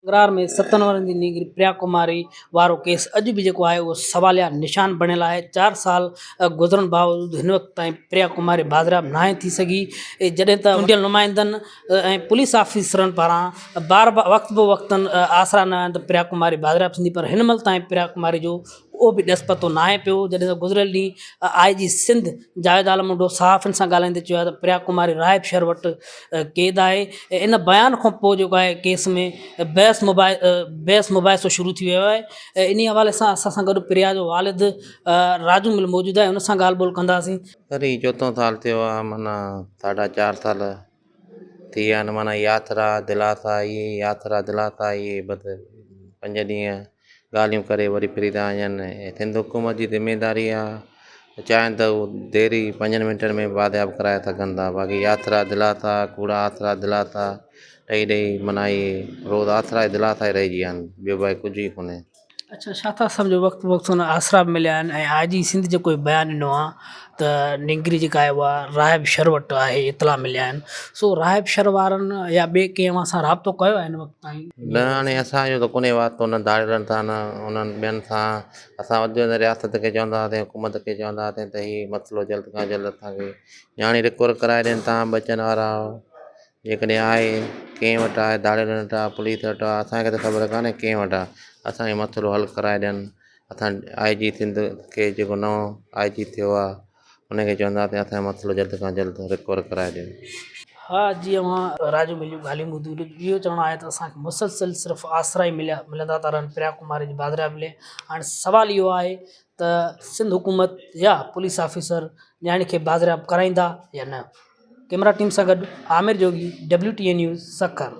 تڪرار ۾ ستن ورهين جي نينگري پريا ڪماري وارو ڪيس اڄ به جيڪو آهي اهو سواليا نشان بڻيل آهي، چار سال گذرڻ باوجود هن وقت تائين پريا ڪماري بازياب ناهي ٿي سگهي، جڏهن ته چونڊيل نمائندن ۽ پوليس آفيسرن پاران بار بار وقت به وقتن آسرا نه آهن ته پريا ڪماري بازياب ٿيندي پر هن مهل تائين پريا ڪماري جو ڪو به ڏس پتو ناهي پيو، جڏهن ته گذريل ڏينهن آء جي سنڌ جاويد عالم منڍو صحافين سان ڳالهائيندي چيو آهي ته پريا ڪماري راهب شهر وٽ قيد آهي ۽ ان بيان کان پوء جيڪو آهي ڪيس ۾ بحث بحث مباحثو شروع ٿي ويو آهي ۽ انهي حوالي سان اسان سان گڏ پريا جو والد راجو مل موجود آهي ان سان ڳالهه ٻولهه ڪنداسين. سر هي چوٿون سال ٿيو آهي معنيٰ ساڍا چار سال ٿي ويا آهن معنيٰ ياترا دلاسا اهي ياترا دلاسا اهي بس پنج ڏينهن ڳالهيون ڪري وري ڦري ٿا وڃن ۽ سنڌ حڪومت جي ذميداري آهي چاهين ته هو دير ئي پنجن منٽن ۾ بازياب ڪرائي سگهن ٿا باقي آسرا دلاسا ڪوڙا آسرا دلاسا ڏئي ڏئي معنيٰ اهي روز آسرا ئي دلاسا ئي رهجي ويا آهن ٻيو باقي ڪجهه ئي ڪونهي. اڇا ڇا ٿا سمجهو وقت بوقت ان آسرا به مليا آهن ۽ آء جي سنڌ جيڪو هي بيان ڏنو آهي ته نينگري جيڪا آهي اها راهب شھر وٽ آهي اطلاع مليا آهن سو راهب شھر وارن يا ٻئي ڪنهن اوهان سان رابطو ڪيو آهي هن وقت تائين؟ نه هاڻي اسان جو ته ڪونهي واسطو نه ڌاڙيلن سان نه انهن ٻين سان اسان وڌ ۾ وڌ رياست کي چوندا هئاسين حڪومت کي چوندا هئاسين ته هي مسئلو جلد کان جلد اسان کي نياڻي رڪور ڪرائي ڏين تان ٻچن وارا جيڪڏهن آهي ڪنهن وٽ آهي ڌاڙيلن وٽ آهي پوليس وٽ آهي اسان کي ته خبر ڪانهي ڪنهن وٽ آهي اسان کي مسئلو حل ڪرائي ڏين اسان آء جي سنڌ کي جيڪو نئون آء جي ٿيو آهي ان کي چونداسين اسان جو مسئلو جلد کان جلد رڪور ڪرائي ڏين. ها جي اوهان راجو مل جون ڳالهيون ٻڌيون اهو چوڻ آهي ته اسان کي مسلسل صرف آسرا ئي مليا ملندا ٿا رهن پريا ڪماري جي بازريا ملي هاڻي سوال اهو آهي ته سنڌ حڪومت يا پوليس آفيسر نياڻي کي بازرياب ڪرائيندا يا نه ڪيمرا ٽيم سان گڏ Amir Jogi W T A news Sukkur.